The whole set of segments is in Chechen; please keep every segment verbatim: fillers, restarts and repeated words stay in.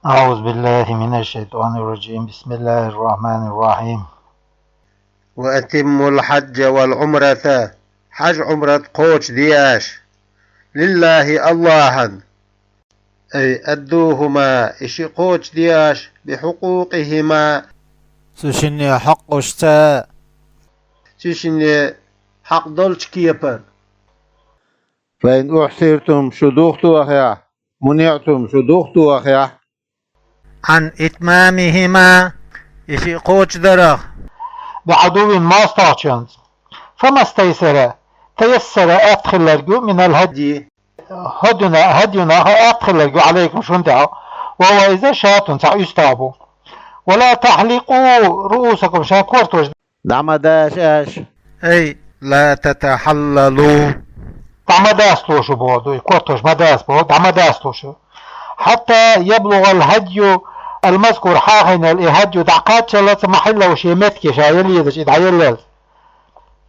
أعوذ بالله من الشيطان الرجيم. بسم الله الرحمن الرحيم. وأتموا الحج والعمرة. Хьаж-Ӏумрат кхочушде аша. لله, АллахӀан. أي أدوهما, и шиъ кхочушде аша, بحقوقهما. Цу шинне хьакъошца. Цу шинне хьакъ долчу кепара. فإن أحصرتم, шу духтохехь, منعتم, шу духтохехь. عن إتمامهما, и шиъ кхочушдарах. بعدو, мостагӀчуьнца. فما استيسر, تيسر, атта хилларг ю, من الهدي. ХӀадюна, хӀадюнах атта хилларг ю, عليكم, шун тӀехь. وهو, иза, شاة, цхьа уьстагӀ бу. ولا تحلقوا رؤوسكم, шайн кортош дӀа ма даша аша. أي لا تتحللوا. ДӀа ма дасталуш боху, дуй, кортош ма даста боху, дӀа ма дасталуш. حتى يبلغ الهدي المذكور, хьахийнарг и хӀадю дӀакхаччалца, محله, шен меттиге, ша яла езаш, и дӀаеллалц.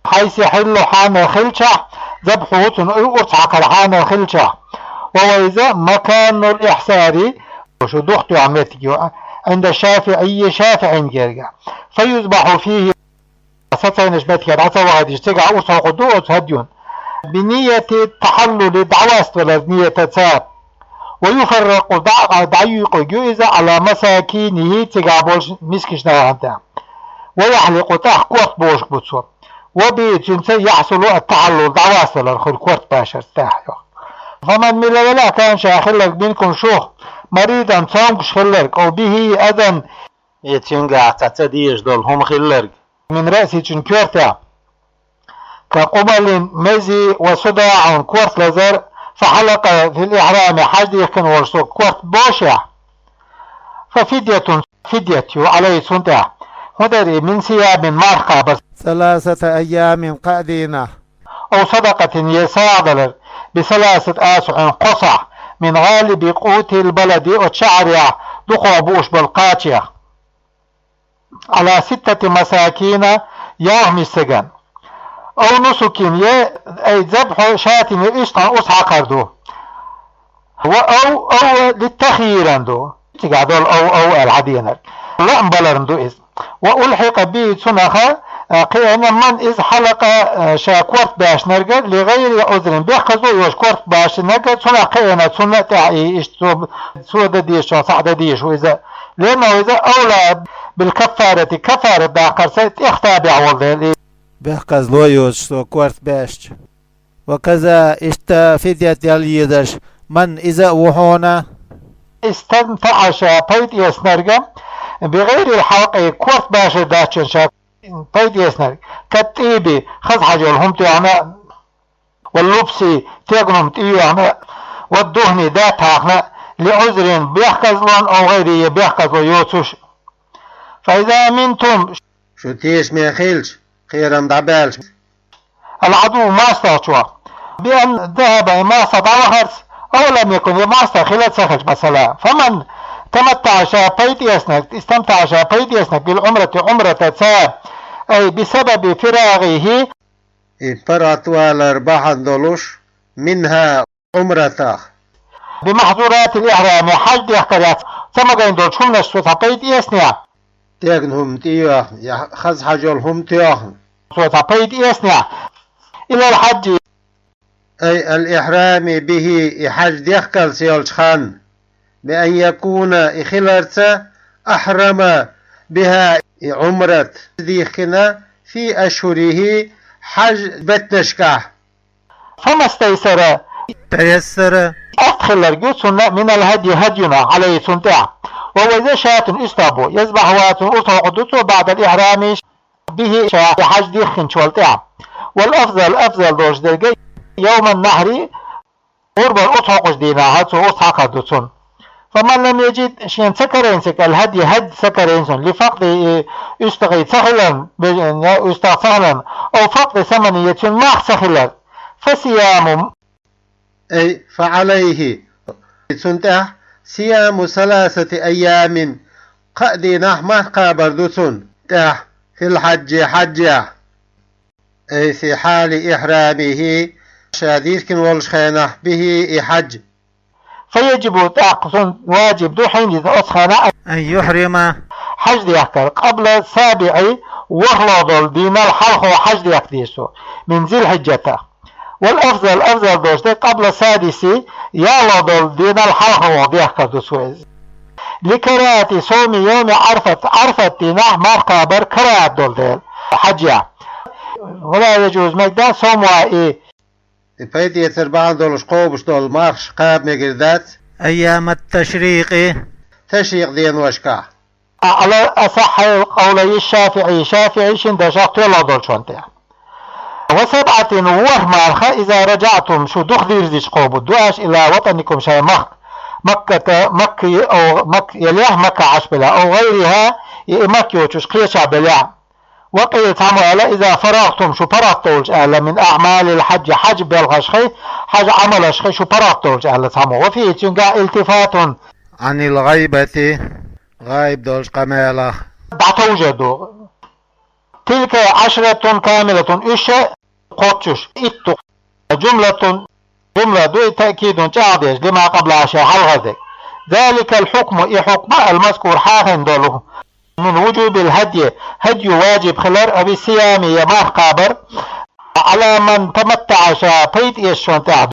حيث يحل, хьанал хилчахь, ذبحه, цуьнан урс хьакхар хьанал хилчахь. وهو, иза, مكان الإحصار, шу духтоьхна меттиг ю, عند الشافعي, ШафиӀин гергахь. فيذبح فيه, сацайначу меттиге дӀа ца вахийтича, цигахь урс хьокхур ду оцу хӀадюн. بنية التحلل, дӀаваставалар ниятаца. ويفرق, дӀа-, дӀаюькъург ю иза, على مساكينه, цигахь болчу мискачу нахана тӀехь. ويحلق, тӀаккха корта бошуш бу цо. وبه, цуьнца, يحصل التحلل, дӀаваставалар хуьлу корта башарца тӀехь, йоху. فمن, мила велахь, كان, ша хилларг, منكم, шух, مريضا, цомгуш хилларг, أو به أذى, я цуьнгахь цхьа ца дезаш долу хӀума хилларг. من رأسه, цуьнан коьртехь. كقمل, мези, وصداع, корта лазар, فحلق في الإحرام, хьаж дихкина волуш цо корта бошехь. ففدية, фидят ю, عليه, цунна тӀехь. ХӀун дара и, من صيام, марха кхабар. ثلاثة أيام, кхаа дийнахь. أو صدقة, я сагӀа далар, بثلاثة آصع, кхо сахь, من غالب قوت البلد, оцу шахьарехь дукхох бууш болу кхачех. على ستة مساكين, ялх мискан. أو نسك, я, أي ذبح شاة, я уьстагӀ, урс хьакхар ду. و أو, أو للتخيير ду. Цигахь долу أو, أو аьлла хьадеанарг. Лаам баларна ду иза. وألحق به, цунах, а, кхиъна, من, иза, حلق, а, ша корта баьшнарг, لغير عذر, бехказло йолуш корта баьшнарг, цунах кхиъна, цунна тӀехь и иштта цо, цо дан дезачух схьа дан дезаш ву иза. لأنه, иза, أولى بالكفارة, каффарат даккхарца тӀех табехь волу дела. Бехказло йоцуш цо корта баьшча. وكذا, иштта фидят яла езаш, من, иза а ву хьуна. استمتع, ша пайда эцнарг, بغير الحلق, корта башар дац цуьнан ша пайда эцнарг. كالطيب, хаза хьажа йолу хӀума тоьхна, واللبس, тегнум тӀеоьхна, والدهن, да тахна, لعذر, бехказлон, أو غيره, я бехказло йоцуш. فإذا أمنتم, шу тешаме хилча, кхерам дӀабаьлча. العدو, мостагӀчо. بأن ذهب, и мостагӀ дӀавахарца, أو لم يكن, и мостагӀ хилла а ца хилча, масала. فمن تمتع, ша пайда эцнарг, استمتع, ша пайда эцнарг, بالعمرة, Ӏумратаца, أي بسبب فراغه, и паргӀатвалар бахьана долуш, منها, Ӏумратах. بمحظورات الإحرام, хьаж дехкарехь ца магийна долчу хӀуманаш цо цхьа пайда эцнехь. Тегна хӀума тӀеоьхна, я хаза хьажа йолу хӀума тоьхна. Цо цхьа пайда эцнехь. إلى الحج, أي الإحرام به, и хьаж дехкалц йолчу ханна. بأن يكون, и хиларца, أحرم بها, и Ӏумрат дихкина, في أشهره, хьаж беттанашкахь. فما استيسر, تيسر, атта хилларг ю цунна, من الهدي, хӀадюнах, عليه, цунна тӀехь. وهو, иза, شاة, уьстагӀ бу, يذبحها, цунна урс хьокхур ду цо, بعد الإحرام به, ша хьаж дихкинчул тӀаьхьа. والأفضل, афзал долуш дерг, يوم النحر, гӀурбан урс хьокхучу дийнахь цо урс хьакхар ду цунна. فمن لم يجد, шена ца карийна цигахь, الهدي, хӀадий ца карийна цунна, لفقد, уьстагӀий ца хиларна, уьстагӀ ца хиларна, أو فقد ثمنه, я цуьнан мах ца хиларна, فصيام, أي فعليه, цунна тӀехь, صيام ثلاثة أيام, кхаа дийнахь марха кхабар ду цунна тӀехь, في الحج, хьаьжехь. أي في حال إحرامه, ша дихкина волчу хенахь, به, и хьаж. فيجب, тӀаккха цунна ваджиб ду, хьийна дизна оцу хенахь, أن يحرم, хьаж дехкар, قبل السابع, ворхӀ долу дийнал хьалхо хьаж дехка деза цо, من ذي الحجة. والأفضل, афзал долуш дерг, قبل السادس, ялхо долу дийнал хьалхо дехкар ду цо иза. لكراهة صوم يوم عرفة, Ӏарфат дийнахь марха кхабар карахӀат долу дела, хьаьжа. ولا يجوز, мегаш дац, صومها, и И пайда эцар бахьана долуш кхобуш долу мархаш кхаба мегар дац أيام التشريق, ташрикъ деношкахь. على أصح قولي الشافعي, ШафиӀий шина дашах тоьлла долчунна тӀехь. وسبعة, ворхӀ марха, إذا رجعتم, шу дукха дирзича кхобуш ду аш, إلى وطنكم, шайн махка, Макката, Макка, أو, Макка елехь, Макка Ӏаш белахь, أو غيرها, и, и Макка йоцуш кхечахь белахь. وقيل, цхьаммо аьлла, إذا فرغتم, шу паргӀат довлуш аьлла, من أعمال الحج, хьаьж белхашхий, хьаьж Ӏамалашхий шу паргӀат довлуш аьлла цхьаммо. وفيه, цуьнгахь, التفات عن الغيبة, гӀайб долчу къамелах дӀатовжа ду. تلك عشرة كاملة, уьш кхоччуш, итт ду. جملة, жумла ду и, تأكيد, чӀагӀдеш, لما قبلها, шайн хьалхара дерг. ذلك الحكم, и хьукма, المذكور, хьахийна долу, من وجوب الهدي, хьаьж ваджиб хилар, أو الصيام, я марха кхабар, على من تمتع, ша пайда эцначунна тӀехь.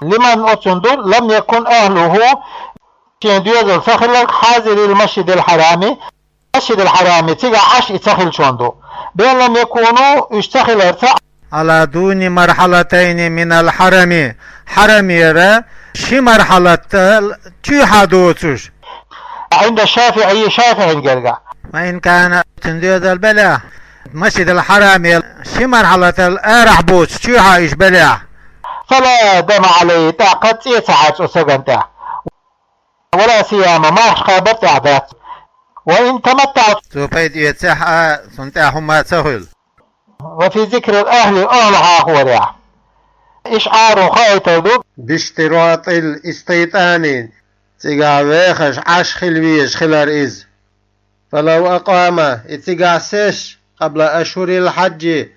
لمن, оцунна ду, لم يكن أهله, шен доьзал ца хилларг, حاضري المسجد الحرام, Масжидил Хьарами цигахь Ӏаш и ца хиллачунна ду. بأن لم يكونوا, уьш ца хиларца, على دون مرحلتين من الحرم, Хьарамера ши мархьалат чуьйхьа доцуш. عند الشافعي, ШафиӀин гергахь. وإن كان, цуьнан доьзал белахь, Масжидил Хьарамел ши мархьалатал арахь боцуш чуьйхьа уьш белахь. فلا دم عليه, тӀаккха цӀе ца хьаьрча оцу стагана тӀехь. ولا صيام, мархаш кхабар тӀехь дац. وإن تمتع, цо пайда эцахь а, цунна тӀехь хӀумма ца хуьлу. وفي ذكر الأهل, охьла хьахорехь, إشعار, хоуьйтур ду, باشتراط الاستيطان, цигахь вехаш Ӏаш хила везаш хилар иза. فلو أقام, и цигахь сеш, قبل أشهر الحج,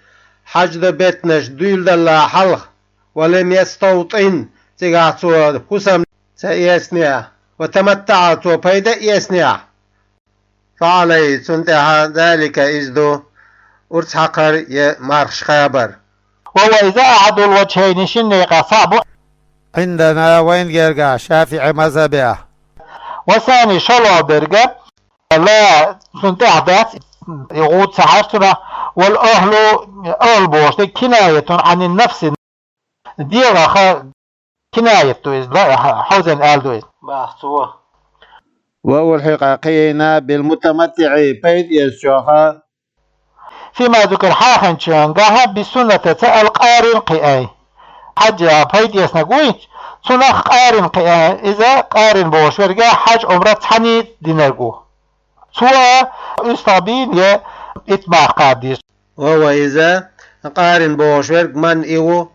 хьаьж дан беттанаш дуьйладалла хьалха, ولم يستوطن, цигахь цо хӀусам ца эцнехь, وتمتع, цо пайда а эцнехь, فعليه, цунна тӀехь, ذلك, иза ду, урс хьакхар я мархаш кхабар. وهو إذا أحد الوجهين, шина некъах цхьаъ бу, عندنا, вайн гергахь, ШафиӀи мазхабехь. والثاني, шолгӀа дерг, لا, цунна тӀехь дац, и гӀуда ца хьаьрча цунах, والأهل, охьла бохуш дерг, كناية عن النفس, дегӀах кинаят ду иза, ла-, хьо-, хьовзийна аьлла ду иза. Бах цо. وألحق, кхиийна, بالمتمتع, пайда эцначух, فيما ذكر, хьахийначуьнгахь, بالسنة, цхьа а къарин кхиий. Хьаьж пайда эцнарг вуй, цунах къарин кхиий, иза къарин бохуш верг хьаьж Ӏумра цхьаьний динарг ву. Цо уьстагӀ бийна я итт марха кхаба деза. وهو, иза, къарин бохуш верг, من, и ву,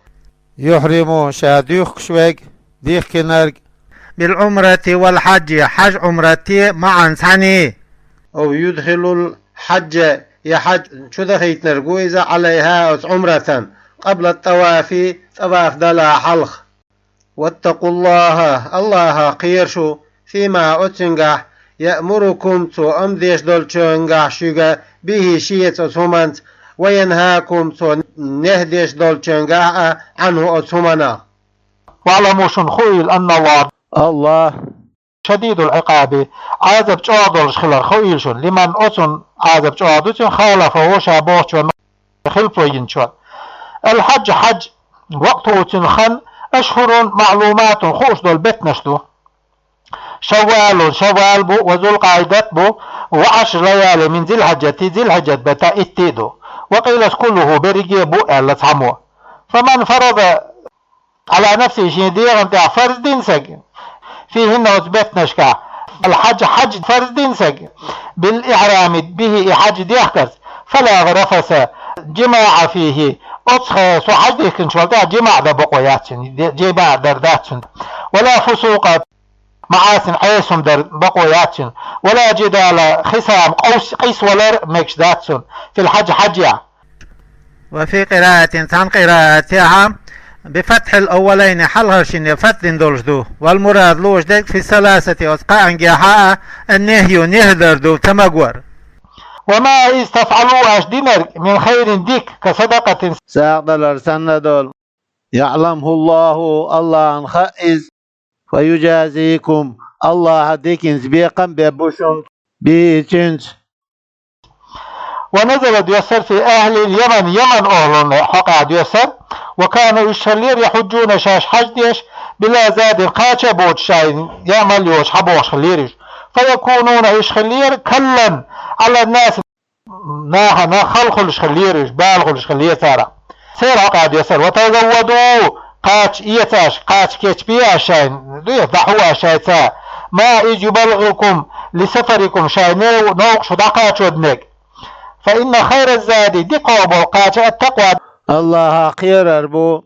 يحرم, ша дуьхкуш верг, дихкинарг, بالعمرة والحج, хьаьж Ӏумрате معا, цхьаьний. أو يدخل الحج, я хьаьж чудахийтинарг ву иза, عليها, оцу Ӏумратан, قبل الطواف, тӀаваф далла хьалха. واتقوا الله, АллахӀах кхера шу, فيما, оцуьнгахь, يأمركم, цо амр деш долчуьнгахь шуьга, به, шеца, оцу хӀуманца, وينهاكم, цо нехь деш долчуьнгахь а, عنه, оцу хӀуманах. واعلموا, шуна хуийла, أن الله, АллахӀ, شديد العقاب, Ӏазап чӀогӀа долуш хилар хуийла шуна, لمن, оцунна Ӏазап чӀогӀа ду цуьнан, خالفه, ша бохучунна хилафо йинчунна. الحج, хьаьж, وقته, цуьнан хан, أشهر معلومات, хууш долу беттанаш ду. شوال, шаввал бу, وذو القعدة бу, وعشر ليال من ذي الحجة, зулхьиджат беттан итт а ду. وقيل كله, берриге а бу, аьлла цхьаммо. فمن فرض على نفسه, шен дегӀан тӀехь фарз дина сага, فيهن, оцу беттанашкахь, الحج, хьаьж фарз дина сага, بالإحرام به, и хьаьж дехкарца, فلا رفث, جماع فيه, оцу хе-, со хьаьж дихкинчул тӀаьхьа жимаӀ дан бакъо яц цуьнан, де-, жимаӀ дар дац цуьнан, ولا فسوق, маӀасин, Ӏеса хӀума дар бакъо яц цуьнан, ولا جدال, хисам, къовс-, къийсавалар мегаш дац цунна, في الحج, хьаьжехь. وفي قراءة, цхьана къираатехь, بفتح الأولين, хьалхаршинна фатхӀа дина долуш ду. والمراد, лууш дерг, في الثلاثة, оцу кхаанга хьаъа, النهي, нехь дар ду, ца магор. وما إذ تفعلوا, аша динарг, من خير, дика, كصدقة, сагӀа далар санна долу, يعلمه الله, АллахӀна хаьа иза, فيجازيكم, АллахӀа диканца бекхам беш бу шуна, به, цуьнца. ونزل, доьссира, في أهل اليمن, Яман охӀлунна хьокъехь доьссира, وكانوا, уьш хиллера, يحجون, шаьш хьаьж деш, بلا زاد, кхача а боцуш, шайна яа-мала йоцуш хьабогӀуш хиллера уьш. فيكونون, уьш хиллера, كلا على الناس, нахана хала хуьлуш хиллера уьш, бала хуьлуш хиллера царах. Церан хьокъехь доьссира: وتزودوا, кхача эца аша, кхача кечбе аша шайна, дуьйхьа дӀахьо аша шайца, ما إذ يبلغكم لسفركم, шайн нов-, новкъа шу дӀакхачо динарг. فإن خير الزاد, дикахь болу кхача, التقوى, АллахӀах кхерар бу.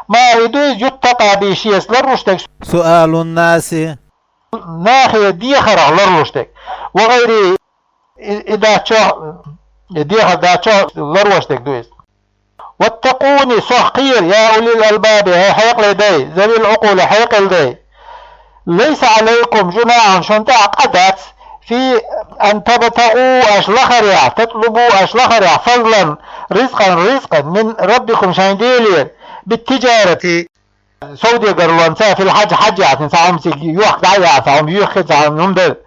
ما, и ду иза, يتقى به, шеца ларлуш дерг, سؤال الناس, нахе дехарх ларлуш дерг, وغيره, и, и дац чохь, и дехар дац чохь ларлуш дерг ду иза. واتقون, сох кхера, يا أولي الألباب, хӀай хьекъале дай, ذوي العقول, хьекъале дай. ليس عليكم جناح, шуна тӀехь къа дац, في أن تبتغوا, аша лахарехь, تطلبوا, аша лахарехь, فضلا, رزقا, ризкъ, من ربكم, шайн Делера, بالتجارة, совдегарлонца, في الحج, хьаьжехь, цхьа хӀума цига йохка дӀаяхьа, цхьа хӀума юьххи, цхьа хӀума дар.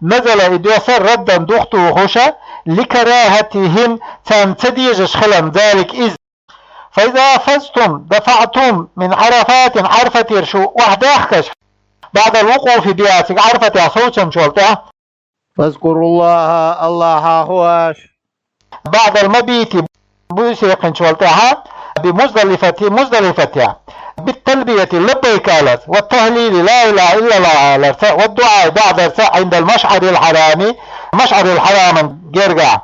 نزل, и доьссира, ردا, духтухуш, لكراهتهم, царна ца дезаш хиларна, ذلك, иза. فإذا أفضتم, دفعتم من عرفات, Ӏарфатера шу охьадахкаш, بعد الوقوف بها, цига Ӏарфатехь совцанчул тӀаьхьа, فاذكروا الله, АллахӀ хьахо аша, بعد المبيت, буьйса яьккхинчул тӀаьхьа, بمزدلفة, Муздалифатехь, بالتلبية, لبيك аларца, والتهليل, لا إله إلا الله аларца, والدعاء, доӀа дарца, عند المشعر الحرام, МашӀарул-Хьараман гергахь.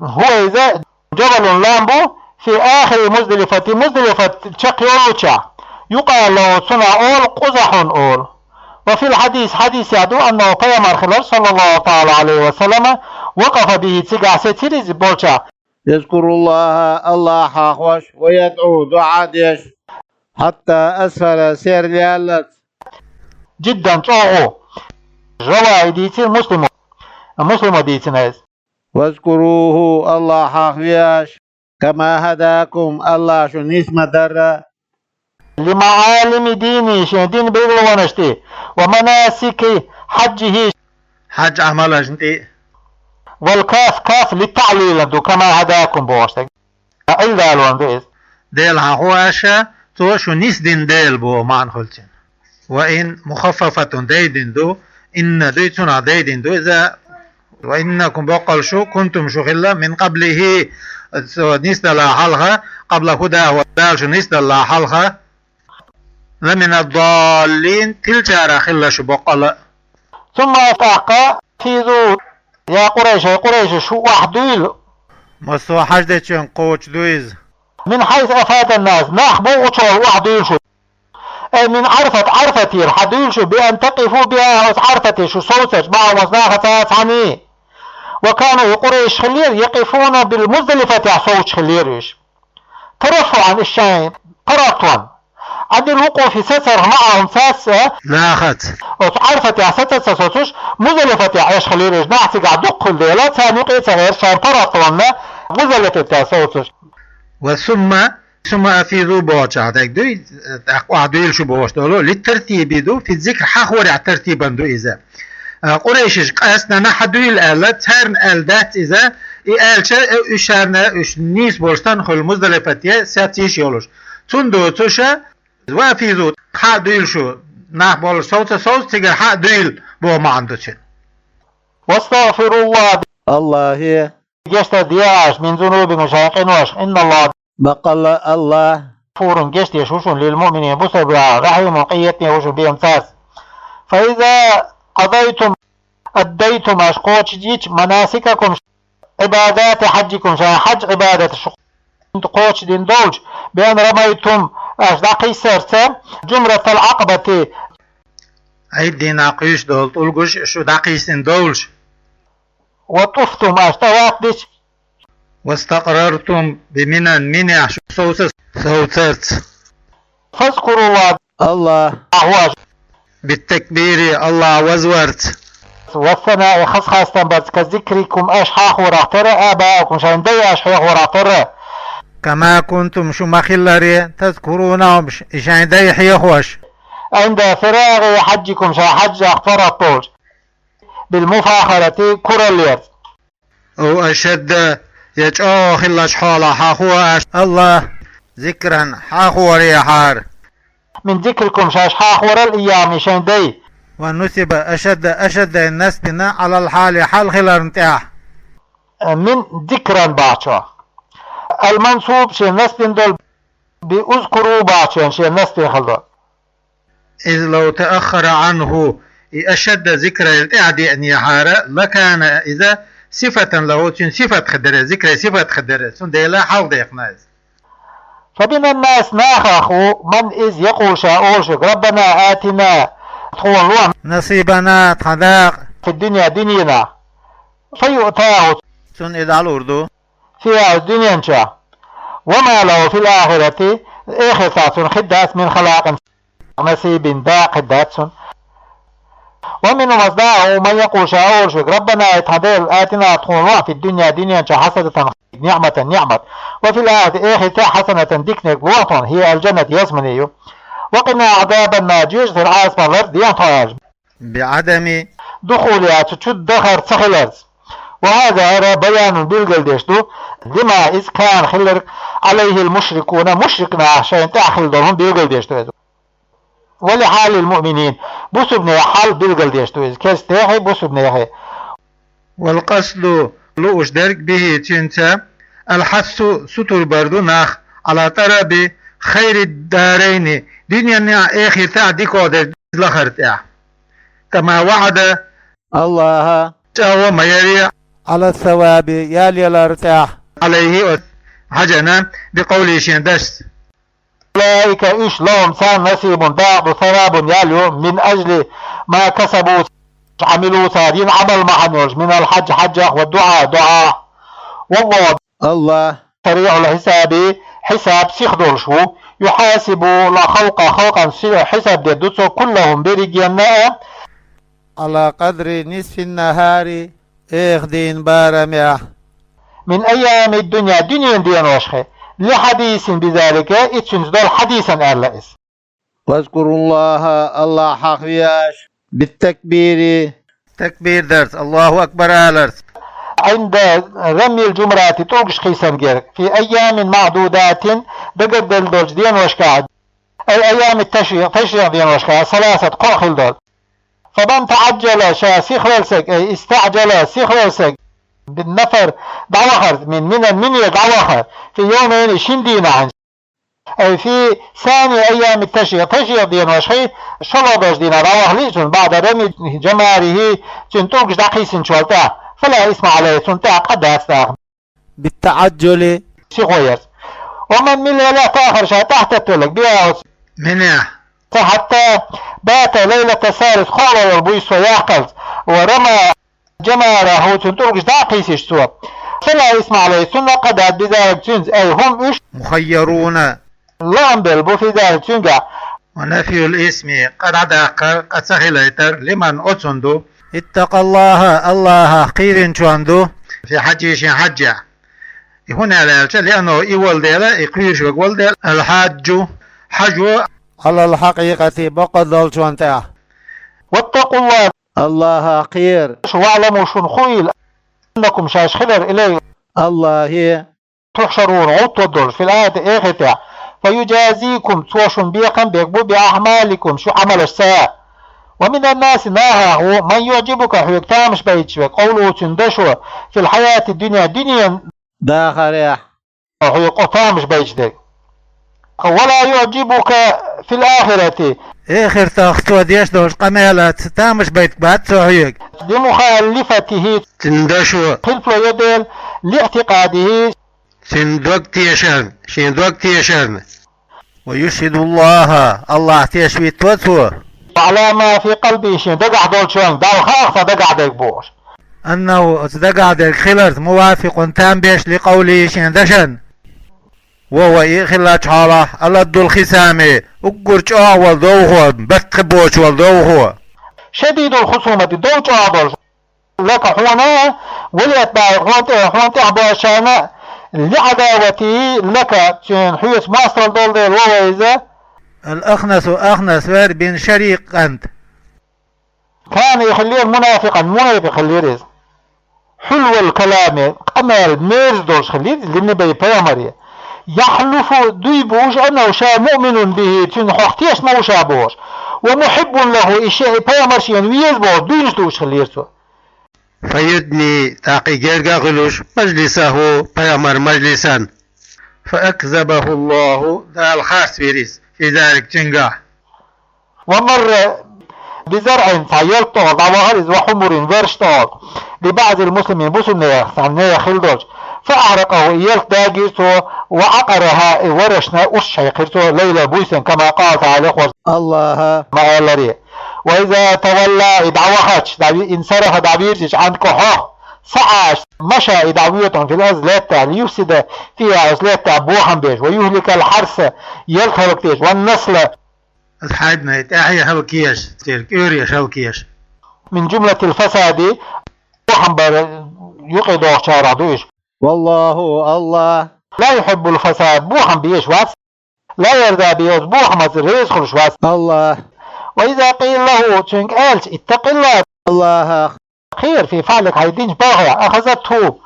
هو, иза, جبل, лам бу, في آخر مزدلفة, Муздалифат чекхйолучохь, يقال له, цунах олу Къузахьун олу. وفي الحديث, хьадисехь ду, أنه, пайхамар хилар, صلى الله تعالى عليه وسلم, وقف به, цигахь сецира иза болчохь, يذكر الله, АллахӀ хьахош, ويدعو, доӀа деш, حتى أسفر, серлаьлларца, جدا, чӀогӀа. رواه, дийцира, مسلم, Муслима дийцина иза. واذكروه, АллахӀ хьахаве аша, كما هداكم, АллахӀ шу нисма дарра, لمعالم دينه, шен динан билгалонаш тӀе, ومناسك حجه, хьаьж-Ӏамалашна тӀе. والكاف, каф للتعليل ду, كما هداكم бохуш дерг. Ӏилла далон ду иза. Дела хьахо аша, цо шу нисдина дела боху маьӀна хуьлу цуьнан. وإن مخففة, дайдина ду, إن дуй, цунах дайдина ду иза, وإنكم, боккъал шу, كنتم, шу хилла, من قبله, цо нисдалахь хьалха, قبل هداه, Дала шу нисдалахь хьалха, لمن الضالين, тилчарах хилла шу боккъала. ثم, тӀаккха, أفيضوا, я Къурайш, хӀай Къурайш, шу охьадуьйла. Массо а хьаьж дечоьнга кхочуш ду иза. من حيث أفاض الناس, нах богӀучохь охьадуьйла шу. أي من عرفة, Ӏарфатера хьадуьйла шу, بأن تقفوا بها, оцу Ӏарфате шу совцарш, معهم, оцу нахаца цхьаьна. وكانوا, и Къурайш хиллера, يقفون بالمزدلفة, совцуш хиллера уьш. ترفعا, уьш шайн паргӀатван. عن الوقوف, сацарх, معهم, цаьрца, нахаца, оцу Ӏарфатехь саца ца соцуш, Муздалифатехь Ӏеш хиллера уьш, нах цигахь дукха хилла дела, царна юкъе ца гӀерташ, шайн паргӀатванна, Муздалифатехь совцуш. وثم, ثم أفيضوا бохучохь дерг дуй, тӀаккха охьадуьйла шу бохуш долу, للترتيب ду, في الذكر, хьахорехь тартибан ду иза. А, Къурайшаша къаьстина хьадуьйла аьлла, царна аьлла дац иза, и аьлча, э, уьш шарна, уьш нийса болуш санна хуьлу Муздалифате саца йиш йолуш. Цунна доцуша, وأفيضوا, хьадуьйла шу, нах болуш совца совца, цигара хьадуьйла боху маьӀна ду цуьнан. واستغفروا الله, АллахӀе гечдар де аша, من ذنوبكم, шайн къиношах, إن الله, баккъалла АллахӀ, غفور, гечдеш ву шуна, للمؤمنين, бусалбанашна, رحيم, къинхетаме ву шуна бен цаьрца. فإذا قضيتم, أديتم, аша кхочушдича, مناسككم, عبادات حجكم, шайн хьаьж-Ӏибадаташ кхочушдина долчу, بأن رميتم, аша дӀакхийсарца, جمرة العقبة, Ӏийд дийнахь кхуьйсуш долу тӀулгаш шу дӀакхийсина долчу. وطفتم, аша тӀаваф дича. واستقررتم بمنى, Минехь шу совца Совцарца. فاذكروا الله. АллахӀ. بالتكبير, АллахӀ вазварца. والثناء, хас-хастам барца, كذكركم, аша хьахорах тера, آباءكم, шайн дай аша хьехорах тера. كما كنتم, шу ма хилларе, تذكرونهم, ш-, шайн дай хьехош. عند فراغ حجكم, шоай хьажах фарагӀ долча. بالمفاخرة, кураллерца. أو أشد, я чӀоагӀа хиллача хьолах хьахо аша, АллахӀ, ذكرا, хьахорехьара. من ذكركم, шоаш хьахорал, إياهم, шайн дай. ونصب أشد, أشد насб дина, على الحال, хьал хиларна тӀехь. من ذكرا бахачох. المنصوب, шен насб дина дола, بأذكروا бахачох, шен насб дина хила дола. إذ لو تأخر عنه, и أشد ذكرا тӀехьа деанехьара, لكان إذا صفة له, цуьнан сифат хир дара, ذكرа сифат хир дара, цундела хьалха даьккхина иза. فمن الناس, нахах ву, من, из, يقول, ша олуш верг, ربنا آتنا, тхуна лохьа, نصيبنا, тхан дакъа, في الدنيا, дуьненахь. فيؤتاه, цунна и дӀалур ду, فيها, дуьнен чохь. وما له في الآخرة, эхартахь цунна хир дац, من خلاق, نصيب, дакъа хир дац цунна. ومنهم, оцу нахах ву, من يقول, ша олуш верг, ربنا, тхан Дела, آتنا, тхуна лохьа, في الدنيا, дуьнен чохь, حسنة, نعمة, ниӀмат, وفي الآخرة, эхартехь, حسنة, диканиг лохьа тхуна, هي الجنة, ялсамани ю. وقنا عذاب النار, жоьжахатин Ӏазапах ларца дехьа тхо аьлча. بعدم دخولها, цу чу дахар ца хиларца. وهذا, хӀара, بيان, билгалдеш ду, لما, иза, كان, хилларг, عليه المشركون, мушрик наха шайна тӀехь хилла долу хӀума билгалдеш ду иза. ولحال المؤمنين, бусулбанийн хьал билгалдеш ду иза, керстанехи, бусулбанехи. والقصد, лууш дерг, به, цуьнца, الحث, сутара бар ду нах, على طلب خير الدارين, дуьненна а, эхартахь а дика дерг лахар тӀехь. كما وعد, АллахӀа, чӀагӀо ма яра, على الثواب, ял ялар тӀехь, عليه, оцу хьаьжна, بقوله, шен дашца. أولئك, уьш, لهم, царна, نصيب, дакъа ду, ثواب, ял ю, من أجل ما كسبوا, عملوا, цара йина Ӏамал бахьана йолуш, من الحج, хьаьжах, والدعاء, дуӀа. والله, АллахӀ, سريع الحساب, хьисаб сиха долуш ву, يحاسب الخلق, халкъан си-, хьисаб дер ду цо, كلهم, берригенна а, على قدر نصف النهار, эха дийнан барамехь, من أيام الدنيا, дуьненан деношхе, لحديث بذلك, и цуьнца долу хьадисан аьлла иза. واذكروا الله, АллахӀ хьахаве аша, بالتكبير, такбир дарца, АллахӀу акбар аларца, عند رمي الجمرات, тӀулгаш кхийсинарг, في أيام معدودات, дагарделла долчу деношкахь, أي أيام التشريق, ташрикъ деношкахь, ثلاثة, кхоъ хила долу. فمن تعجل, ша сихвелла стаг, أي استعجل, сихвелла стаг, بالنفر, дӀавахар, من منى, Минера дӀавахар, في يومين, шина дийнахь, أي في ثاني أيام التشريق, ташрикъ деношкахь, шолгӀа долчу дийнахь дӀавахале а цунна, بعد رمي جماره, цуьнан тӀулгаш дӀакхийсинчул тӀаьхьа, فلا إثم عليه, цунна тӀехь къа дац даха. بالتعجل, сихо ярца. ومن, милла элахь тахар, ша тӀаьхьатетталлаг, بها, оцу Минехь, حتى بات ليلة الثالث, кхоалгӀа йолу буьйса цо яккхалц, ورمى جماره, цуьнан тӀулгаш дӀа а кхийсича цо, فلا إثم عليه, цунна къа дац, بذلك, цуьнца, أي هم, уьш, مخيرون, лаам белла бу, في ذلك, цуьнгахь. ونفي الإثم, къа дӀадаккхар, къа ца хилийтар, لمن, оцунна ду, اتقى الله, АллахӀах кхийринчунна ду, في حجه, шен хьаьжехь. И хӀунда аьлла аьлча, لأنه, и волу дела, и кхоьруш верг волу дела, الحاج, хьажо, على الحقيقة, бакъдолчунна тӀехь. واتقوا الله, АллахӀах кхера, واعلموا, шуна хуийла, أنكم, шаьш хилар, إليه, АллахӀе, تحشرون, гӀовттор долуш, في الآخرة, эхартехь, فيجازيكم, цо шуна бекхам беш бу, بأعمالكم, шун Ӏамалашца. ومن الناس, нахах ву, من يعجبك, хьоьга тамаш байташ верг, قوله, цуьнан дашо, في الحياة الدنيا, дуьненан дахарехь, хьоьга къа тамаш байташ дерг. ولا يعجبك في الآخرة, эхартахь цо деш долчу къамелаца тамаш байтарг бац цо хьоьга. بمخالفته, цуьнан дашо, хилфало йо дела, لاعتقاده, цуьнан дог тешарна, шен дог тешарна. ويشهد الله, АллахӀ тешвитто цо, على ما في قلبه, шен дагахь долчунга, Далла хаьа цхьа дагахь дерг бохуш. أنه, оцу дагахь дерг хиларца, موافق, там беш, لقوله, шен дашан. وهو, и хилла чхьалахь, ألد الخصام, уггар чӀоагӀа волу довхо, барт хи боцуш волу довхо. شديد الخصومة, дов чӀоагӀа долуш. لك, хьуна, ولأتباعه, хьуна тӀе, хьуна тӀехь бошана, لعداوته لك, цуьнан хьоьца мостагӀалла долу дела, وهو, иза. الأخنس, Ахнас вара, بن شريق, кӀант. كان, и хиллера, منافقا, мунепикъ хиллера иза. حلو الكلام, къамел мерза долуш хиллера иза, للنبي, пайхамаре. يحلف, дуй бууш, أنه, ша, مؤمن به, цуьнан хьох тешна ма ву ша бохуш. ومحب له, и шен, и пайхамар шена веза бохуш, дуйнаш дууш хиллера цо. فيدني, тӀаккха и герга а хуьлуш, مجلسه, пайхамар мажлисан. فأكذبه الله, Дала харцвира иза, في ذلك, цуьнгахь. ومر بزرع, цхьа ялта тӀехула дӀавахара иза, وحمر, верш тӀехула, لبعض المسلمين, бусулбанех, цхьана нехан хилла долчу. فأحرقه, и ялта дагийра цо, وعقرها, и вершна урс шайкхира цо, ليلا, буьйсанна, كما قال تعالى, Хьоьца, АллахӀа, ма аьлларий. وإذا تولى, и дӀавахча, дӀави-, انصرف, дӀавирзича, عنك, хьох, سعى, مشى, и дӀавоьду, في الأرض, лаьттахь, ليفسد فيها, оцу лаьттахь бохам беш, ويهلك الحرث, ялта хӀаллакдеш, والنسل, оцу хьайбанийн тӀаьхье хӀаллакъеш, церан кӀореш хӀаллакъеш. من جملة الفساد, бохам бар юкъе дохучарах ду уьш. والله, АллахӀ, لا يحب الفساد, бохам безаш вац. لا يرضى به, оцу бохамца реза хуьлуш вац. АллахӀ. وإذا قيل له, цуьнга аьлча, اتق الله, АллахӀах кхера, في فعلك, хьайн динчу балхахь, أخذته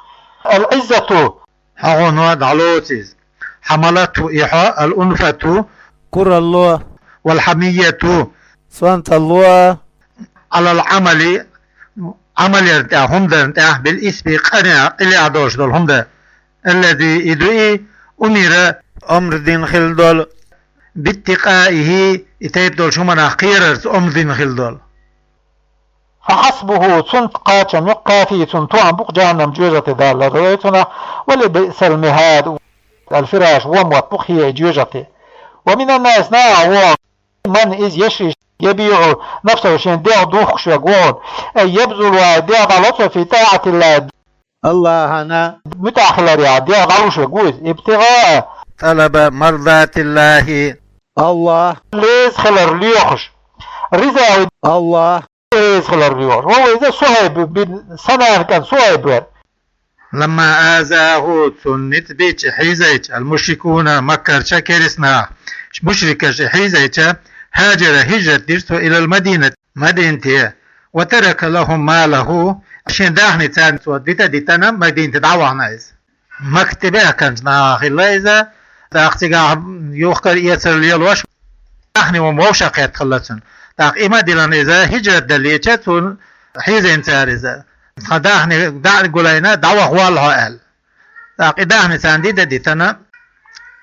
العزة, хьагӀо дӀалоцу иза. حملته, и хьо, الأنفة, куралло, والحمية, сонталло, على العمل, Ӏамал ярна тӀехь, хӀуманна тӀехь, بالإثم, къинехь, къинехь долуш долу хӀума дан. الذي, и ду и, أمر, омра дина хилла долу, باتقائه, и тайпа долчу хӀуманах кхерарца омра дина хилла долу. فحسبه, цунна кхачам юкъа, كافي, цунна тоам бу-кх, جهنم, жоьжахати, Дала ларвойла цунах, ولبئس المهاد, الفراش, вон мотт бу-кх хӀара жоьжахати. ومن الناس, нахах вон, من, иза, يشري, يبيع نفسه, шен дегӀ духкуш верг ву хьуна, أي يبذلها, дегӀ дӀало цо, في طاعة الله, АллахӀана муьтӀахь хиларехь дегӀ дӀалуш верг ву иза, ابتغاء, طلب, مرضات الله, АллахӀ реза хилар лоьхуш, رضاه, АллахӀ реза хилар лоьхуш. وهو, иза, صهيب بن سنان, кӀант Сухьайб вара. لما آذاه, цунна ницкъ бича, хьийзайча, المشركون, Маккарча керстанаша, мушрикаша хьийзайча, هاجر, хӀижрат дира цо, إلى المدينة, Мадинате, وترك لهم ماله, шен даьхни царна цо дита а дитина, Мадинате дӀавахана иза. Макка тӀебаьхкинчу нахах хилла иза, тӀаккха цигахь юхкар-эцар лелош, даьхни вовшах кхетта хилла цуьнан. ТӀаккха и ма диллина иза, хӀижрат даллича, цунна хьийзийна цара иза. Тхан даьхни дӀа а гулайна, дӀаваха волла хьо аьлла. ТӀаккха и даьхни царна дита а дитина,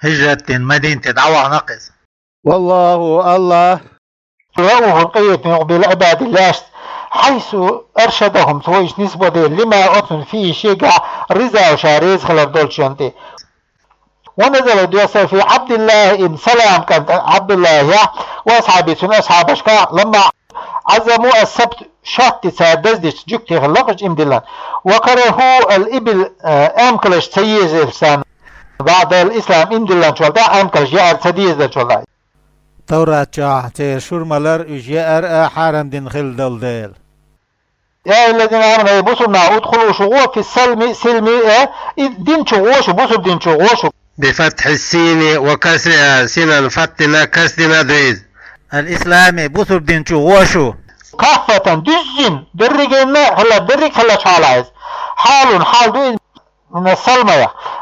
хӀижрат дина, Мадинате дӀавахана-кх иза. والله, АллахӀ, رءوف, къинхетам бу, بالعباد, лаьшца, حيث أرشدهم, цо уьш нисбо дела, لما, оцунна, فيه, шегахь, رضاه, ша реза хилар долчунна тӀе. ونزل, доссийна, في عبد الله بن سلام, кӀант ӀабдуллахӀехь, وأصحابه, цуьнан асхьабашкахь, لما عظموا السبت, шорта ди цара даздича, жуьгтий хилла-кх уьш, и ма диллина, وكرهوا الإبل, э, эмкалаш ца езар царна, بعد الإسلام, и ма диллинчул тӀаьхьа, эмкалаш яар ца дезадарчул тӀаьхьа. Таврат чохь церан шура малар уьш яар а хьарам дина хилла долу дела. يا أيها الذين آمنوا, эй бусурнах, ادخلوا, шу гӀо, في السلم, силми, э, и дин чу гӀо шу, бусурба дин чу гӀо шу. بفتح السين وكسرها, синан фатхӀ дина, касра дина ду иза. الإسلام, бусурба дин чу гӀо шу. كافة, дуьззина, дерригенна, хилла, дерриг хиллачу хьалахь иза. حال, хьал ду иза. من السلم,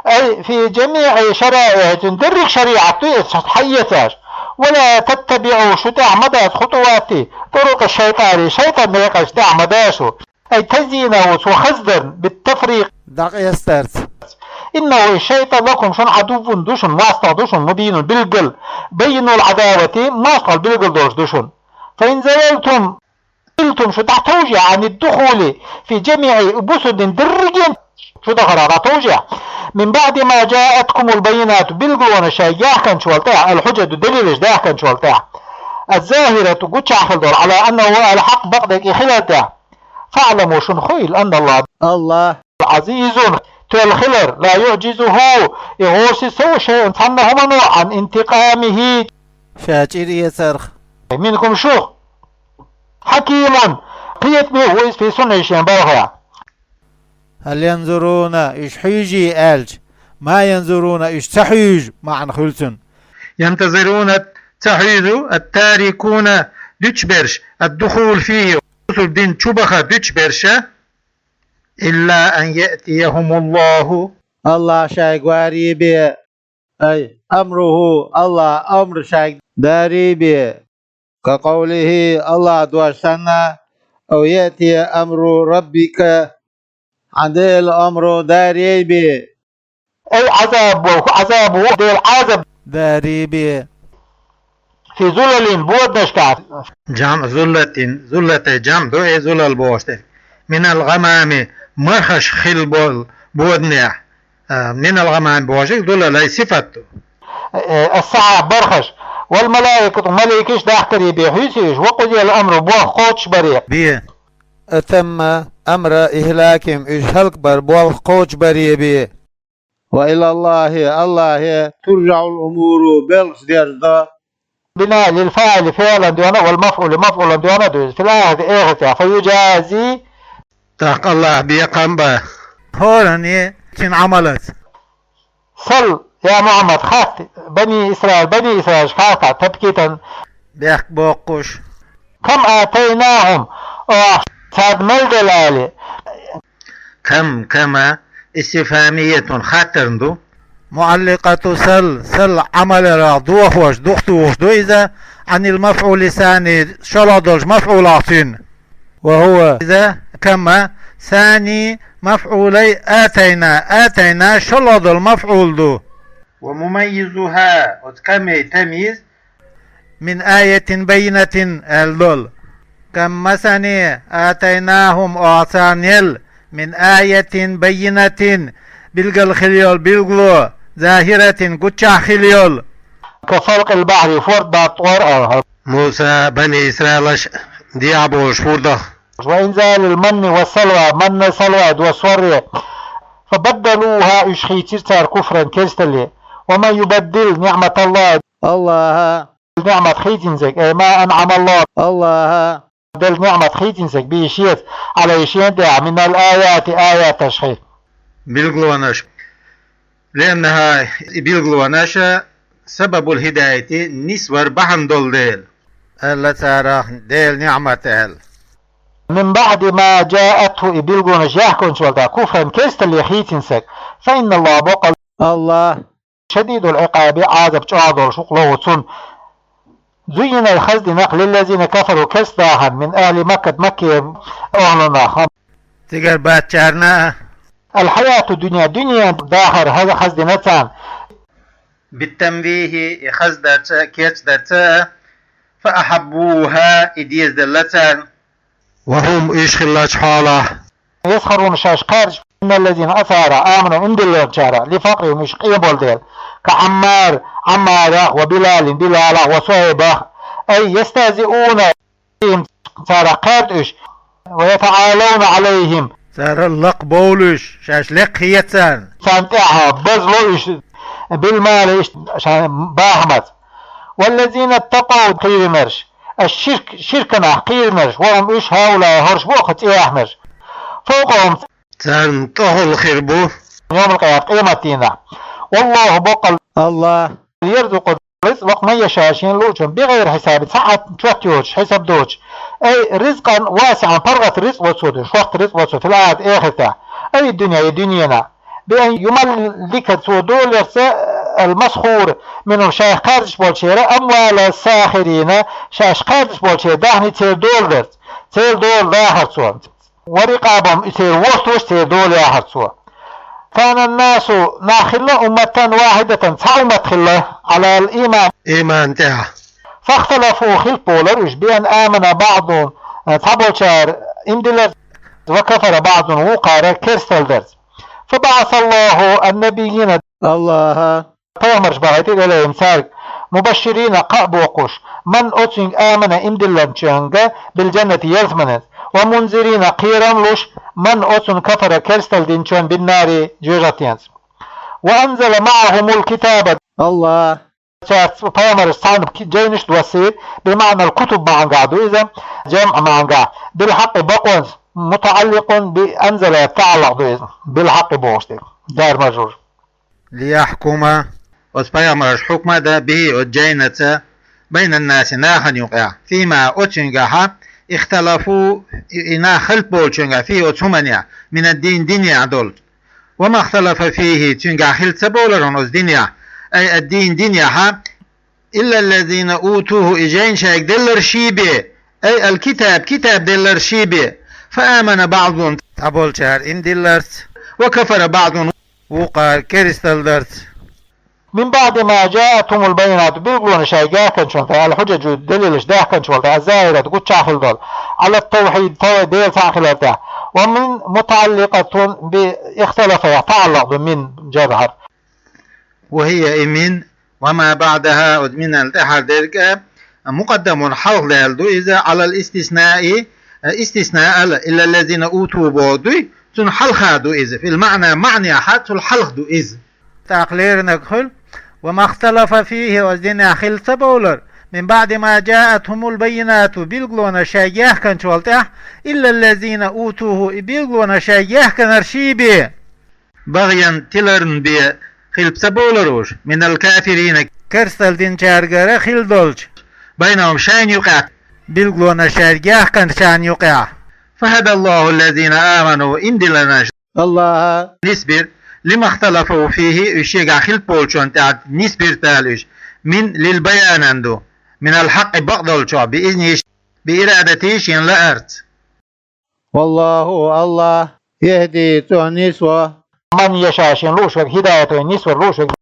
أي في جميع شرائعه, цуьнан дерриг шариӀат ду иза, хьаэца аша. ولا تتبعوا, шу тӀехь ма дац, خطوات, طرق الشيطان, шайтан некъаш тӀехь ма дац шу. أي تزيينه, цо хаздарна, بالتفريق, дӀакъестарца. إنه, и шайтан, لكم, шуна, عدو ду шуна, мостагӀа ду шуна, مبين, билггал, بين العداوة, мостагӀалла билггал долуш ду шуна. فإن زللتم, زلتم, шу дӀатовжехь, عن الدخول في جميع, бусурба дин дерриге шу дахарах дӀатовжехь, من بعد ما جاءتكم البينات, билгалонаш шайга яьхкинчул тӀаьхьа, الحجج, далилаш даьхкинчул тӀаьхьа, الظاهرة, гучахь хилла долу, على أنه الحق, бакъдерг и хилар тӀехь. فاعلموا, шуна хуийла, أن الله, АллахӀ, عزيز, тоьлла хилар, لا يعجزه, и гӀорасиз ца ву, شيء, цхьанна хӀумано, عن انتقامه, ша чӀир эцарх, منكم, шух. حكيم, кхетаме ву иза, في صنعه, шен балхах. هل ينظرون, уьш хьуьжий аьлча, ما ينظرون, уьш ца хьуьжу, маӀан хуьлу цуьнан. ينتظرون, ца хьуьжу, التاركون, дуьтуш берш, الدخول فيه, бусалба дин чу бахар дуьтуш берш, إلا أن يأتيهم الله, АллахӀ шайга варе бен, أي أمره, АллахӀан омра шайга даре бен. كقوله, АллахӀан дош санна, أو يأتي أمر ربك, хьан Делан омра даре бен. أي عذابه, عذابه, Делан Ӏазап даре бен. في ظلل, боданашкахь. جمع ظلة, ظلة جمع ду, и зулал бохуш дерг. من الغمام, мархаш хилла болу боданехь. А, من الغمام бохург зулал, и сифат ду. Э, السحاب, бархаш. والملائكة, маликаш дахкаре бен, хьуьйсуш, وقضي الأمر, болх кхочушбаре бен. أتم أمر إهلاكهم, уьш хӀаллакбар болх кхочушбаре бен. وإلى الله, АллахӀе, ترجع الأمور, белхаш дерзадо. بناء للفاعل, фиӀлан дуьхьал, والمفعول, мафӀулан дуьхьал ду иза, في الآخرة, эхартехь, فيجازي, тӀаккха АллахӀа бекхам бан. ХӀоранна цуьнан Ӏамалца. سل, я Мухьаммад, хатта, بني إسرائيل, бани Исраилашка хатта, تبكيتا, бехк боккхуш. كم آتيناهم, оха царна мел делла аьлла. كم, كم, استفهامية, хаттарна ду. معلقة سل, сал Ӏамалах дохош, духтухуш ду иза, عن المفعول الثاني, шолгӀа долчу мафӀулах цуьнан. وهو, иза, كم, ثاني مفعولي آتينا, آتينا шолгӀа долу мафӀул ду. ومميزها, оцу كم-ан тамйиз, من آية بينة аьлла долу. كم مثلا آتيناهم, оха царна елла, من آية بينة, билггал хила йолу билгало, ظاهرة, гуччахь хила йолу. كفلق البحر, форд баттор, а, Муса бани Исраилаш дехьа болуш фурдах. وإنزال المن والسلوى, манна, салва, доссоре. فبدلوها, уьш хийцира цара, كفرا, керсталле. ومن يبدل نعمة الله, АллахӀа ниӀмат хийцинчуьнга, أي ما أنعم الله, АллахӀа делла ниӀмат хийцинчуьнга, به, шеца, عليه, шена тӀехь, من الآيات, аяташ хир. Билгалонаш. لأنها, и билгалонаш, سبب الهداية, нисвар бахьана долу дела. Аьлла цара Делан ниӀмат аьлла. من بعد ما جاءته, и билгалонаш яьхкинчул тӀаьхьа, كفرا, керсталле хийцинчуьнга. فإن الله, боккъал АллахӀ, شديد العقاب, Ӏазап чӀогӀа долуш ву-кх, له, цунна. زين, хаза дина-кх, للذين كفروا, керста дахарна, من أهل مكة, Маккин охӀланах, цигара баьхначарна, الحياة الدنيا, дуьненан дахар хаза, хаза дина царна. بالتمويه, и хаза дарца, керста дарца, فأحبوها, и дезаделла царна. وهم, уьш хиллачу хьолахь. يسخرون, шаьш кхаьрдаш, من الذين, царах, آمنوا, иман диллинчарах, لفقرهم, уьш къен болу дела. كعمار, Ӏаммарах, وبلال, Билалах, وصهيبах, أي يستهزئون بهم, царах кхаьрда уьш, ويتعالون عليهم, царал лакхабовлу уьш, шаьш лекха хета царна, царна тӀаьхьа базло уьш, بالمال, иштта шайн бахамца. والذين اتقوا, кхийринарш, الشرك, ширканах кхийринарш, وهم, уьш, هؤلاء, хӀорш бу-кх цӀе яьхнарш, فوقهم, царна тӀехула хир бу, يوم القيامة, къематдийнахь. والله, боккъал АллахӀ, يرزق, рицкъ ло-кх, من يشاء, шена луучунна, بغير حساب, цхьа а чот йоцуш, хьисап доцуш. أي رزقا واسعا, паргӀат рицкъ ло цо, шортта рицкъ ло цо, في الآخرة, эхартехь, أي الدنيا, я дуьненахь. بأن يملك, цо долу ярца, المسخور منهم, шайх кхаьрдаш болчеран, أموال الساخرين, шаьш кхаьрдаш болчеран даьхни церан долу дарца, церан долу дахар цо. ورقابهم, и церан вортош церан долу яхар цо. كان الناس, нах хилла, أمة واحدة, цхьа уммат хилла, على الإيمان, иман тӀехь. فاختلفوا, хилпа болура уьш, بأن آمن بعضهم, цхьаболчара иман диллира, وكفر بعضهم, вукхара керсталла дара. فبعث الله النبيين, АллахӀа пайхамарш бахийтира, عليهم, цаьрга, مبشرين, кхаъ боккхуш, من, оцуьнга, آمن, иман диллинчуьнга, بالجنة, ялсаманин, ومنذرين, кхерам луш, من оцун كفر керстал динчун بالنار жоьжахатенца. وأنزل معهم الكتاب. Аллах. Царца пайхамараш цхьана ки-, жайнаш доссийра, بمعنى الكتب маӀанга ду иза, جمع маӀанга. بالحق бакъонца, متعلق بأنزل таӀаллакъ ду иза. بالحق бохуш дерг. Дармажур. ليحكم, оцу пайхамараш хьукма дан به, оцу жайнаца, بين الناس, нахана юкъехь, فيما, оцуьнгахьа, اختلفوا, и, и нах хилп болчуьнгахь, فيه, оцу хӀуманехь, من الدين, динехь долчу. وما اختلف فيه, цуьнгахь хила ца бовлар хьуна оцу динехь, أي الدين, динехьа, إلا الذين أوتوه, и жайна шайга делларший бен, أي الكتاب, китаб делларший бен, فآمن بعضهم, цхьаболчара иман дилларца, وكفر بعضهم, вукхара керстал дарца. من بعد ما جاءتهم البينات, билгалонаш шайга яхканчул тӀаьхьа, الحجج, делилаш даьхканчул тӀаьхьа, الظاهرة, гуччахь хилла долу, على التوحيد, тов-, Дела цхьаъ хилар тӀехь, ومن متعلقة ب اختلف, таӀаллакъ ду من, جر хьарф. وهي, и من, وما بعدها, оцу минал тӀаьхьара дерг а, مقدم, хьалха даьлла ду иза, على الاستثناء, истисна а, إلا الذين أوتوه боху дуй, цунна хьалха ду иза, في المعنى, маӀанехьа цул хьалха ду иза. ТӀаккха леринарг хуьлу, وما اختلف فيه, оцу динехь хила ца бовлар, من بعد ما جاءتهم البينات, билгалонаш шайга яхканчул тӀаьхьа, إلا الذين أوتوه, и билгалонаш шайга яхканарший бен. بغيا, тиларна бен хилла ца бовлар уьш, من الكافرين, керстал динчаьргара хилла долчу, بينهم, шайна юкъехь, билгалонаш шайга яхканчарна юкъехь. فهدى الله الذين آمنوا, иман диллинарш Аллаха нисбира, لما اختلفوا فيه, уьш шегахь хилла болчунна тӀехь нисбира Дала уьш, من, للبيان ду, من الحق, бакъдолчух, بإذنه, بإرادته, шен лаарца. والله, Аллах, يهدي, цо нисво, من يشاء, шен лууш верг, хӀидаят вайн нисвар лууш верг,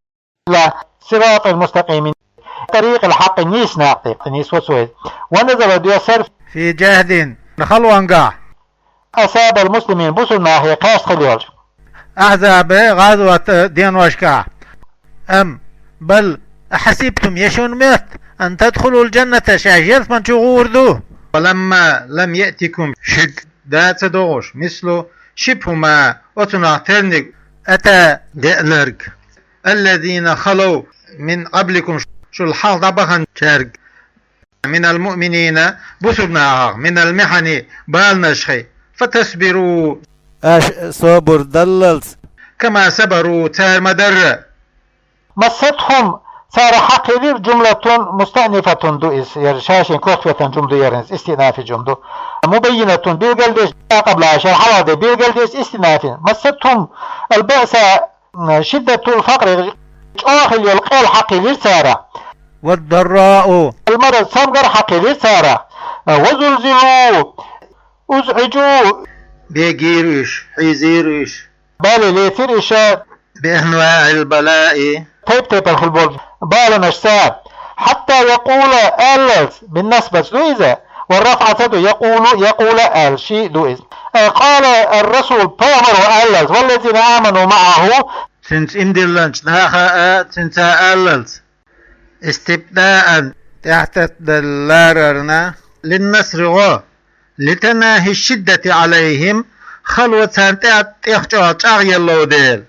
إلى الصراط المستقيم, طريق الحق, нийса накъа тӀе нисво цо. ونزل, доссара, في جهد, халонгахь, أصاب المسلمين, бусулба нахе кхаьчна хилла йолчу, أحزاب, гӀазот, деношкахь. Ам, بل, أحسبتم, я шуна моьтту, أن تدخلوا الجنة, шаьш ялсамани чу гӀур ду? ولما لم يأتكم, шуьга дан ца догӀуш, مثل, شبه ما, оцунах терниг, أتى, деанарг, الذين خلوا من قبلكم, шул хьалха дӀабаханчаьрга, من المؤمنين, бусулба нахах, من المحن, баланашхий, فتصبروا, аша собар даллалц, كما صبروا, цара ма-дарра. مستهم, цара хьакхийлира, جملة مستأنفة ду иза, яра ша-шен кохветан жума ду яра, истиънафи жума ду. مبينة, билгалдеш, ما قبلها, шен хьалха де билгалдеш, истиънафи. مستهم البأساء, шиддатул факъри, чӀогӀа хилла йолу къел хьакхийлира цара. والضراء, ал-мараз, цамгар хьакхийлира цара. وزلزلوا, أزعجوا, бегийра уьш, хьийзийра уьш, бале лецира уьш, بأنواع البلاء, тайп-тайпана хилла болчу баланашца. حتى يقول, аьллалц, бин насбаца ду иза, ва рафӀаца ду, يقول, يقول аьлла, шиъ ду иза. Ай, قال الرسول, пайхамаро аьллалц, والذين آمنوا معه, цуьнца иман диллинчу наха а, цуьнца аьллалц, استبداء, тӀаьхьататтаделла ларарна, للنصر гӀо, لتناهي الشدة عليهم, хало царна тӀе а тӀех чӀогӀа чӀагӀъелла дела.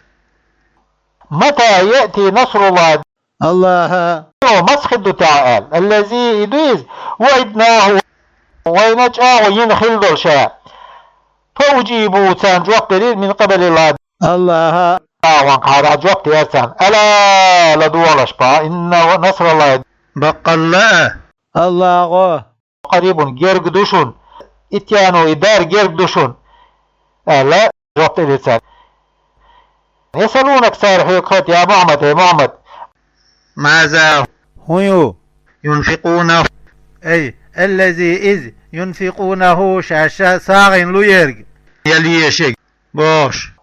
متى يأتي نصر الله, Аллаха, маса хир ду тӀаьхьа аьлла, الذي, и ду иза, وعدناه, вайна чӀагӀо йина хилла долу ша. فأجيبوا, царна жоп делира, من قبل الله, Аллаха, агӀонга хьара жоп дера царна. ألا, ладогӀалаш бан, إن نصر الله, баккъалла а, Аллах гӀо, قريب, герга ду шуна, итьяно, и дар герга ду шуна, аьлла, жоп делира цара. يسألونك, цара хьоьга хатта, я Мухьаммад, хӀей Мухьаммад, ماذا, хӀун ю, ينفقون, ай, الذي, иза, ينفقونه, шаьш сагӀина луъерг, ял ешерг, бохуш.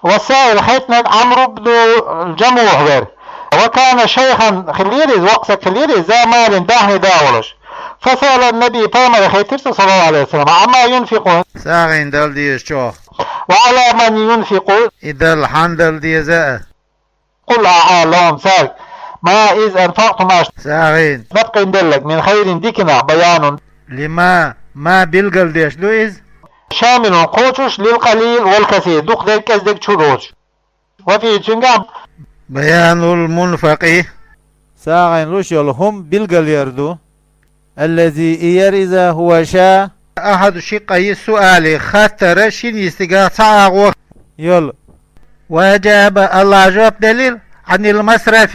والسائل, хеттинарг Ӏамру бну Джамухь вара. وكان شيخا, хиллера иза, воккха стаг хиллера иза, ذا مال, даьхни да волуш. فسأل النبي, пайхамаре хеттира цо, صلى الله عليه وسلم, عما ينفق, сагӀина дала дезачух. وعلى من ينفق, и дала хьанна дала деза а. قل, аьлла хьуна цаьрга, ما, иза, أنفقتم, аша сагӀина, напкъина делларг, من خير, диканах, بيان, لما, ما билгалдеш ду иза. شامل, кхочуш, للقليل والكثير, дукха дерг, кӀезиг дерг чу доцуш. وفيه, цуьнгахь, بيان المنفق, сагӀина луш йолу хӀума билгалъяр ду. الذي, и яр иза, هو, ша, أحد شقي السؤال, хаттара шина йистигахь цхьа агӀо йолу. وأجاب, АллахӀа жоп делира, عن المسرف,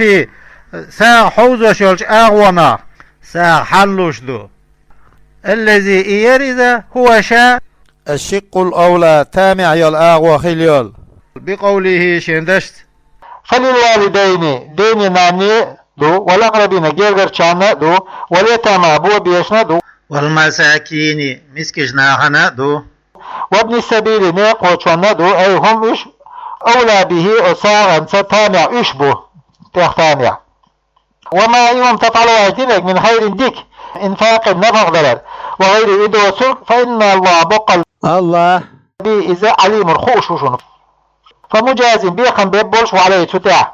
сагӀа хьовзош йолчу агӀонах, сагӀа хьанна луш ду. الذي, и яр иза, هو, ша, الشق الأولى, тамехь йолу агӀо хила йолу. بقوله, шен дашца: فللوالدين, дене-нанне ду, والأقربين, гергарчарна ду, واليتامى, бобешна ду, والمساكين, мискачу нахана ду, وابن السبيل, некъахочунна ду, أي هم, уьш, أولى به, оцу сагӀанца тамехь уьш бу, тӀех тамехь. وما, и хӀума, تفعلوا, аша динарг, من خير, дика, إنفاق, нафакъ далар, وغيره, и доцург, فإن الله, боккъал, АллахӀ, به, иза, عليم, хууш ву шуна. فمجاز, бехам беш болуш ву, عليه, цу тӀехь.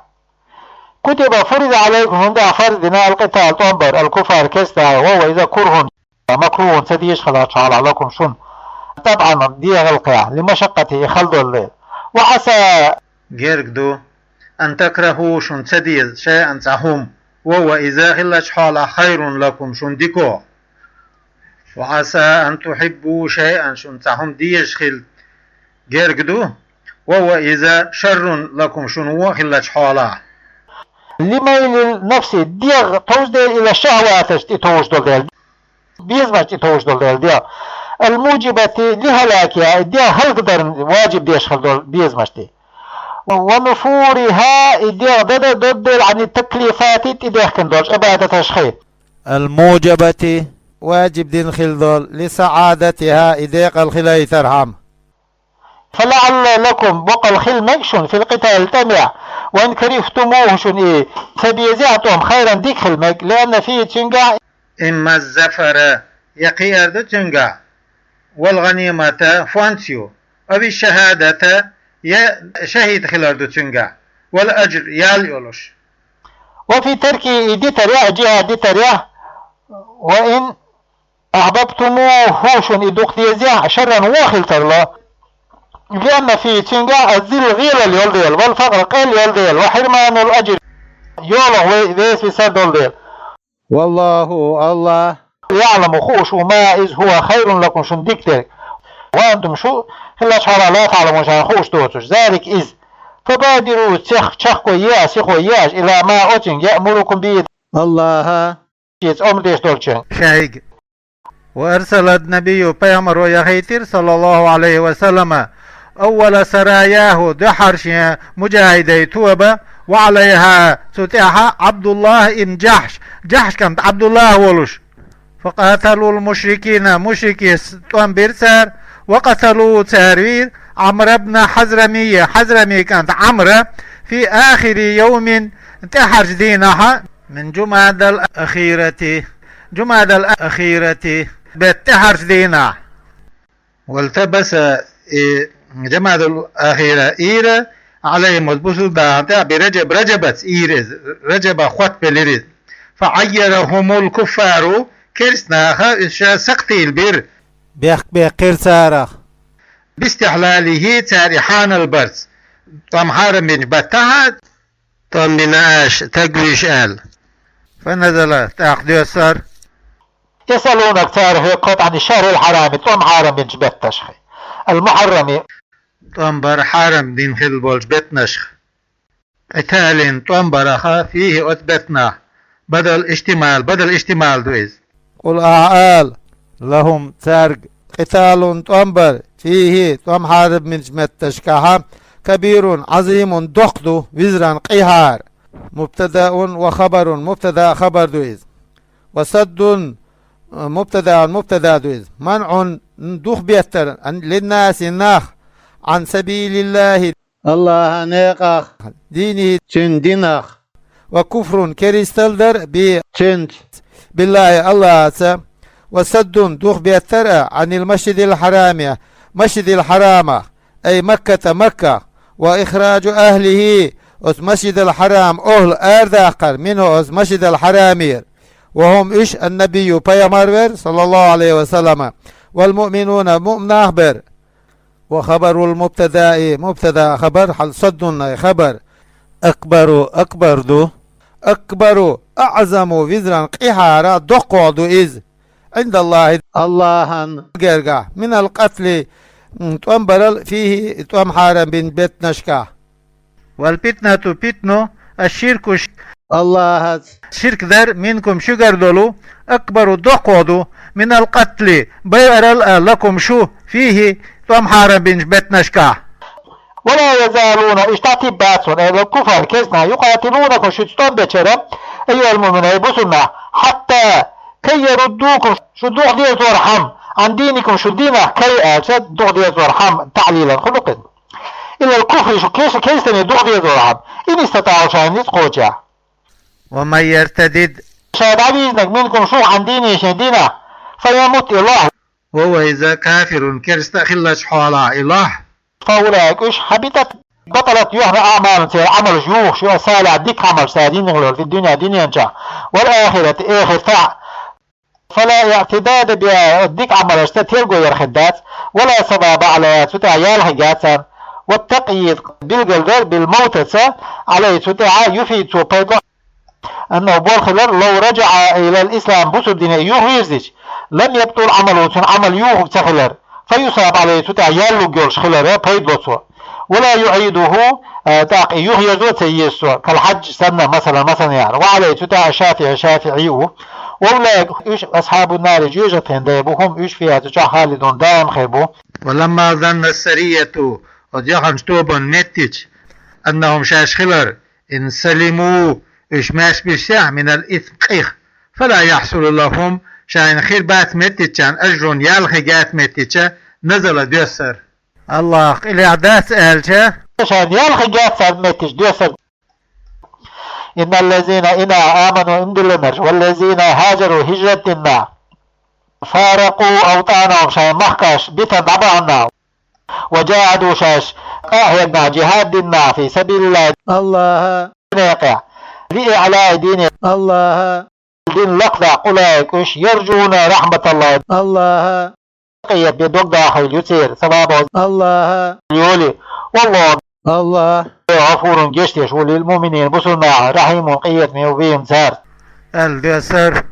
كتب, فرض عليكم, шуна тӀехь фарз дина, القتال, тӀом бар, الكفار, керстанашна, وهو, иза, كره, مكروه, ца дезаш хиллачу хьолахь, لكم, шуна. طبعا, дегӀалкхехь, لمشقته, и хала долу дела. وعسى, герга ду, أن تكرهوا, шуна ца деза, شيئا, цхьа хӀума, وهو, иза, хиллачу хьолахь, خير لكم, шуна дика. وعسى أن تحبوا شيئا, шуна цхьа хӀума дезаш хила герга ду, وهو, иза, شر لكم, шуна вон хиллачу хьолахь. لميل النفس, дегӀ товш дела, إلى الشهوات, тӀе товш долу дела, безамаш тӀе товш долу дела дегӀ. الموجبة لهلاكها, и дегӀ хӀаллакдаран важиб деш хила долу безамаш тӀе. ونفورها, и дегӀ дада доддела, عن التكليفات, тӀедехкина долчу Ӏибадаташха. الموجبة, важиб дина хила долу, لسعادتها, и декъала хилийтархьама. فلعل لكم, боккъал хила мега шуна, في القتال, тӀамехь, وإن كرهتموه, шуна и ца безехь тӀом, خير, дика хила мега, لأن فيه, цуьнгахь, إما الظفر, я кхиар ду цуьнгахь, والغنيمة, фондс ю, أو الشهادة, я шахӀид хилар ду цуьнгахь, والأجر, ял йолуш. وفي تركه, и дитарехь, джихӀад дитарехь, وإن أحببتموه, шуна и дукха дезехь, شرا, вон хила тарло, لأن فيه, цуьнгахь, الذل, гӀелал йолу дела, والفقر, къел йолу дела, وحرمان الأجر, йолах ве-, весвисар долу дела. والله, АллахӀ, يعلم, хууш ву, ما, иза, هو خير لكم, шуна дика дерг, وأنتم, шу, хиллачу хьолахь, لا تعلمون, шайна хууш доцуш, ذلك, иза. فبادروا, чех-, чехка е аш, сихо е аш, إلى ما, оцуьнга, يأمركم به, АллахӀа, иза омра деш долчуьнга, шайга. وأرسل النبي, пайхамаро яхийтира, صلى الله عليه وسلم, أول سراياه, дуьххьара шен муджахӀидай тоба, وعليها, цу тӀехь, عبد الله بن جحش, Джахьш кӀант Ӏабдуллахь волуш. فقاتلوا المشركين, мушрикийн тӀом бира цара, وقتلوا, цара вийра, عمرو بن حضرمي, Хьазрами кӀант Ӏамра, في آخر يوم, тӀаьхьарчу дийнахь, من جمادى الأخيرة, Джумадал Ахирати беттан тӀаьхьарчу дийнахь. والتبس, и Джумадал Ахира ийра, عليهم, оцу бусулба дахарна тӀехь, برجب, Раджабаца ийра иза, Раджабах хоттабелира иза. فعيرهم الكفار, керста наха иза ша сакхтийла бира. Бехк бекхира царах. باستحلاله, цара и хьанал барца. ТӀом хьарам бинчу баттахь, тӀом бина аша, стаг вуьйш аьлла. فنزل, тӀаккха доьссар. يسألونك, цара хьоьга кхо тӀе عن الشهر الحرام, тӀом хьарам бинчу бетташха, المحرم, тӀом бар хьарам дина хилла болчу беттанашха. قتال, тӀом барах, فيه, оцу беттанахь, بدل احتمال, бадал ихтимал ду иза. قل, ахьа ала, لهم, цаьрга, قتال, тӀом бар, فيه, тӀом хьарам бинчу метташкахь, كبير, عظيم, доккха ду, وزرا, къинхьара. مبتدأ وخبر, мубтада а, хабар ду иза. وصد, мубтада а, мубтада ду иза. منع, духбеттар, للناس, нах, عن سبيل الله, АллахӀан некъах, دينه, цуьнан динах. وكفر, керстал дар, به, цуьнца, بالله, АллахӀаца. وصد, духбеттар а, عن المسجد الحرام, Масжидил Хьарамах, أي مكة, Макках. وإخراج أهله, оцу Масжидил Хьарам охӀла арадаккхар, منه, оцу Масжидил Хьарамера. وهم, уьш, النبي, пайхамар вер, صلى الله عليه وسلم, والمؤمنون, муъминаш бер. وخبر المبتدأ, мубтада хабар, хьал саддунна хабар. أكبر, акбар ду. أكبر, أعظم وزرا, кӀихьара доккхагӀа ду из. عند الله, Аллахьан гергахь. من القتل, м, тӀом барал, فيه, тӀом хьарам бинчу беттанашкахь. والفتنة, питно, الشرك, ш-, Аллахьаца ширк дар, منكم, шуьгара долу, أكبر, доккхагӀа ду, من القتل, барал а, لكم, шу, فيه, тӀом хьарам бинчу беттанашкахь. ولا يزالون, иштта тип бац хьуна, أي الكفار, керстанаш, يقاتلونكم, шуьца тӀом бечара, أيها المؤمنون, أي бусурнах, حتى, كي يردوكم, шу духьа дезорхьама, عن دينكم, шун динах, كي аьлча, духьа дезорхьама, تعليلا хуьлу-кх иза. إلى الكفر, шу кеш-, керстане духьа дезорхьама, إن استطاعوا, шайна ницкъ кхочехь. ومن يرتدد, ша дӀавижнарг, منكم, шух, عن دينه, шен динах, فيمت, и лохь, وهو, иза, كافر, керста хиллачу хьолахь, и лохь. فأولئك, уьш, حبطت, батӀалат, юьхьна, أعمالهم, церан Ӏамалш юхуш ю, الصالحات, дика Ӏамалш, цара динах лору, في الدنيا, дуьнен чохь, والآخرة, эхартахь, فلا اعتداد بها, дика Ӏамалшца терго яр хир дац, ولا ثواب عليها, цу тӀехь ял хир яц царна, والتقييد, билгалдар, بالموتى, عليه, цу тӀехь, يفيد, цо пайда ло, أنه, бохург хилар, لو رجع إلى الإسلام, бусурдине юхавирзича, لم يبطل عمله, цуьнан Ӏамал юхург ца хилар, فيثاب عليه, цу тӀехь ял луг йолуш хилар, пайда ло цо. ولا يعيده, а, тӀаккха и юхаерзо а ца еза цо, كالحج, санна, масала, масална яхьара. وعليه, цу тӀехь, الشافعي, шафиӀи ву. وأولئك, уьш, أصحاب النار, жоьжахатин дай бу, هم, уьш, فيها, цу чохь, خالدون, даим хир бу. ولما ظن السرية, оцу яханчу тобанна моьттича, أنهم, шаьш хилар, إن سلموا, уьш маьрша бисехь, من الإثم, къих, فلا يحصل لهم, шайна хир бац моьттича, أجر, ял хир яц моьттича, نزل, доьссар. Аллахь къилехь дац аьлча, шайна ял хир яц царна моьттича, доьссар. إن الذين, и нах, آمنوا, иман диллинарш, والذين هاجروا, хӀижрат дина нах, فارقوا أوطانهم, шайн махкаш битина дӀабахана нах, وجاهدوا, шаьш къа а хьегна нах, джихад дина нах, في سبيل الله, Аллахьан некъехь, لإعلاء دينه, Аллахьан дин лакхадаккха, أولئك, уьш, يرجون رحمة الله, Аллахьан къинхетам бен дог дахийла ю церан, савабан, Аллахьан йоли. والله, Аллахь, غفور, гечдеш ву, للمؤمنين, бусурнахьа, رحيم, къинхетаме ву, بهم, цаьрца. Аьлла доьссар.